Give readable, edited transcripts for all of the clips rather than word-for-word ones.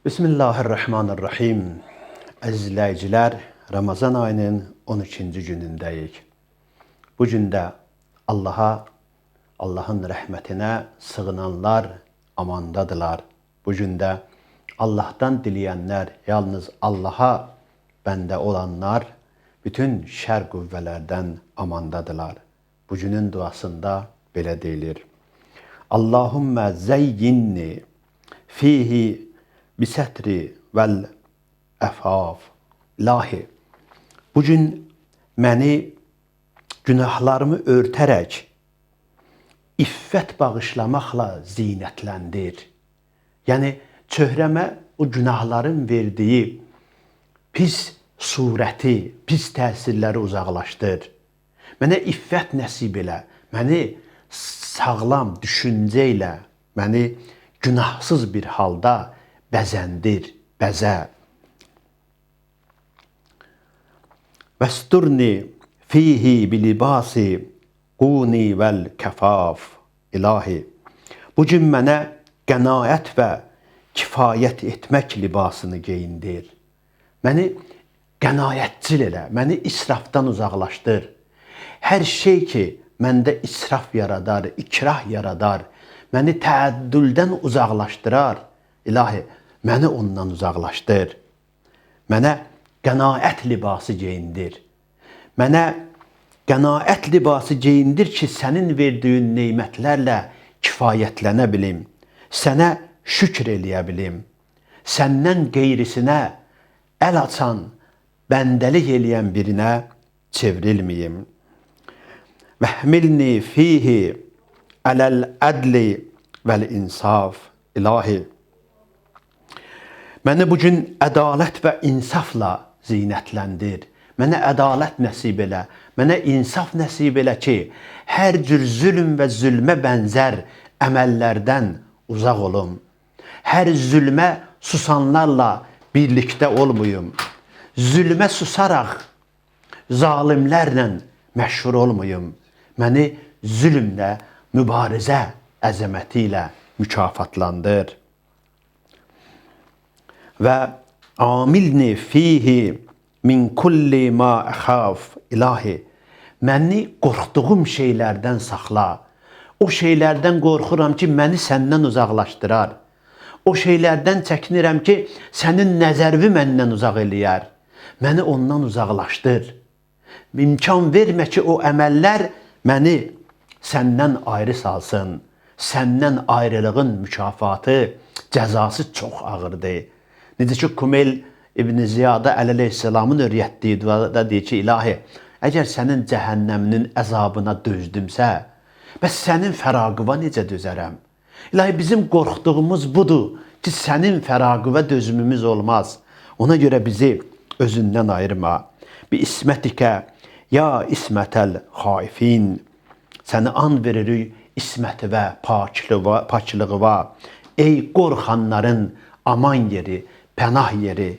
Bismillahirrahmanirrahim. Əziz izləyicilər, Ramazan ayının 12-ci günündəyik. Bu gündə Allaha, Allahın rəhmətinə sığınanlar amandadılar. Bu gündə Allahdan diləyənlər, yalnız Allaha bəndə olanlar bütün şər qüvvələrdən amandadılar. Bu günün duasında belə deyilir: Allahümmə zəyyinni fihi bisətri vəl əfaf. İlahi, bu gün məni günahlarımı örtərək iffət bağışlamaqla zinətləndir. Yəni çöhrəmə o günahların verdiyi pis surəti, pis təsirləri uzaqlaşdır. Mənə iffət nəsib elə, məni sağlam düşüncə ilə, məni günahsız bir halda bəzəndir, bəzə. Vəsturni fihi bilibasi quni vəl kəfaf. İlahi, bu gün mənə qənaət və kifayət etmək libasını geyindir. Məni qənaətçil elə, məni israfdan uzaqlaşdır. Hər şey ki, məndə israf yaradar, ikrah yaradar, məni təəddüldən uzaqlaşdırar. İlahi, məni ondan uzaqlaşdır. Mənə qənaət libası geyindir. Mənə qənaət libası geyindir ki, sənin verdiyin nemətlərlə kifayətlənə bilim. Sənə şükr eləyə bilim. Səndən qeyrisinə əl açan, bəndəlik eləyən birinə çevrilməyim. Vəhmilni fihi ələl ədli vəl insaf. İlahi, məni bu gün ədalət və insafla zinətləndir. Mənə ədalət nəsib elə, mənə insaf nəsib elə ki, hər cür zülm və zülmə bənzər əməllərdən uzaq olum. Hər zülmə susanlarla birlikdə olmayım. Zülmə susaraq zalimlərlə məşhur olmayım. Məni zülmlə mübarizə əzəməti ilə mükafatlandır. Və amilni fihi min kulli ma əxaf. İlahi, məni qorxduğum şeylərdən saxla. O şeylərdən qorxuram ki, məni səndən uzaqlaşdırar. O şeylərdən çəkinirəm ki, sənin nəzərini məndən uzaq eləyər. Məni ondan uzaqlaşdır. İmkan vermə ki, o əməllər məni səndən ayrı salsın. Səndən ayrılığın mükafatı, cəzası çox ağırdır. Necə ki, Kumeyl İbn Ziyada əleyhissalamın öyrətdiyi duada deyir ki, ilahi, əgər sənin cəhənnəminin əzabına dözdümsə, bəs sənin fəraqıva necə dözərəm? İlahi, bizim qorxduğumuz budur ki, sənin fəraqıva dözümümüz olmaz. Ona görə bizi özündən ayırma. Bi ismətikə ya ismətəl xaifin. Səni and veririk isməti və paklığıva. Ey qorxanların aman yeri, pənah yeri.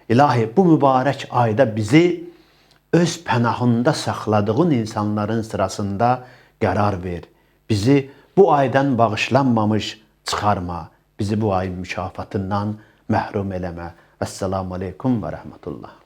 İlahi, bu mübarək ayda bizi öz pənahında saxladığın insanların sırasında qərar ver. Bizi bu aydan bağışlanmamış çıxarma. Bizi bu ayın mükafatından məhrum eləmə. Vəssalamu aleykum və rəhmətullah.